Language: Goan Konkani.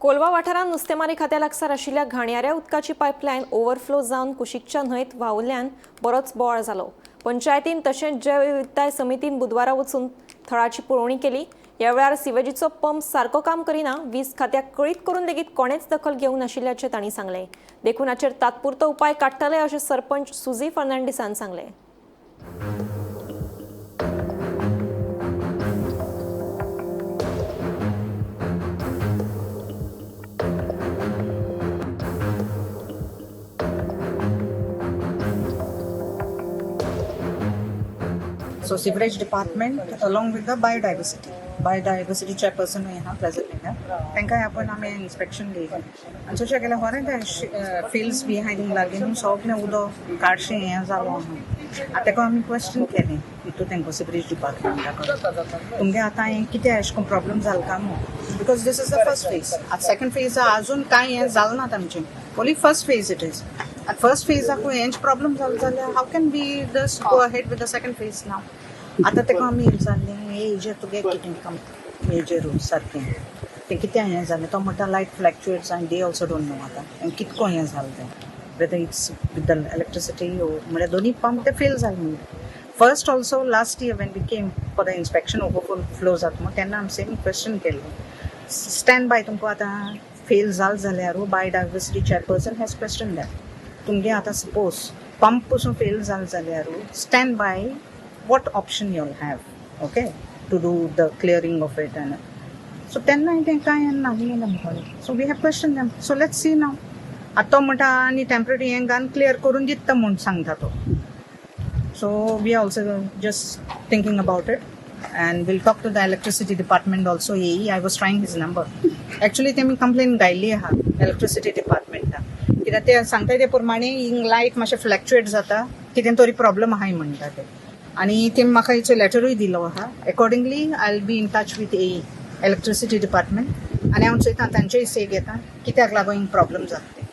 कोलवा वाठारांत नुस्तेमारी खात्या लागसार आशिल्ल्या घाणयाऱ्या उदकाची पायपलायन ओव्हरफ्लो जावन कुशीकच्या न्हंयत व्हांवल्ल्यान बरोच बोवाळ जालो. पंचायतीन तशेंच जैवविविधताय समितीन बुधवारा वचून थळाची पळोवणी केली. ह्या वेळार सिवेजीचो पंप सारको काम करिना, वीज खात्याक कळीत करून लेगीत कोणेच दखल घेवंक नाशिल्ल्याचें तांणी सांगलें. देखून हाचेर तात्पुरतो उपाय काडटले अशें सरपंच सुझी फर्नांडीसान सांगलें. So sewerage department along with the biodiversity, biodiversity chairperson आहा प्रेझेंट आहा, तांकां आपण आमी इन्स्पेक्शन घेयलें आनी जशें केलें खरें ते फिल्ड्स बी आहाय थिंग लागीं न्हू सगळें उदक काडशें हें जालो आहा. आतां ताका आमी क्वेश्चन केलें हितू तांकां सिवरेज डिपार्टमेंटा कडेन, तुमगे आतां हें कितें अशें करून प्रॉब्लम जाल काय म्हूण, because this is the first phase. आतां सेकंड फेज अजून कांय हें जालें ना तांचें, only first phase it is. आतां फर्स्ट फेजाकूय हेंच प्रॉब्लम जालें जाल्यार how can we just go ahead with the second phase now? आतां ताका आमी विचारलें, हे हेजेर तुगे कितें काम हेजेर सारकें तें कितें हें जालें? तो म्हणटा लायट फ्लक्चुएट्स आनी they also don't know आतां आनी कितको हें जालें तें, whether it's with the electricity म्हळ्यार दोनी पंप ते फेल जाले म्हणून. First also last year when we came for the inspection, overflow जाता म्हूण, तेन्ना आमी सेम क्वेश्चन केल्लें. स्टँड बाय तुमकां आतां फेल जाल जाल्यार biodiversity chairperson has question that तुमगे आतां सपोज पंप पसून फेल जाल जाल्यार stand by what option you'll have, okay, to do the clearing of it. And so तेन्ना तें कांय नासलें आमकां. So we have question them, so let's see now. आतां तो म्हणटा आनी टेम्पररी हें घालून क्लियर करून दिता म्हूण सांगता तो. So we are also just thinking about it and we'll talk to the electricity department also. AE, I was trying his number. Actually तेमी कंप्लेन घायल्ली आहा इलेक्ट्रिसिटी डिपार्टमेंटाक, कित्याक ते सांगता ते प्रमाणे हिंग लायट मातशें फ्लक्चुएट जाता, कितें तरी प्रॉब्लम आहाय म्हणटा ते. आनी ते म्हाका हेचो लेटरूय दिलो आहा. Accordingly I will be in touch with AE, electricity department, आनी हांव चोयता तांचेय से घेता कित्याक लागून हिंग प्रॉब्लम जाता ते.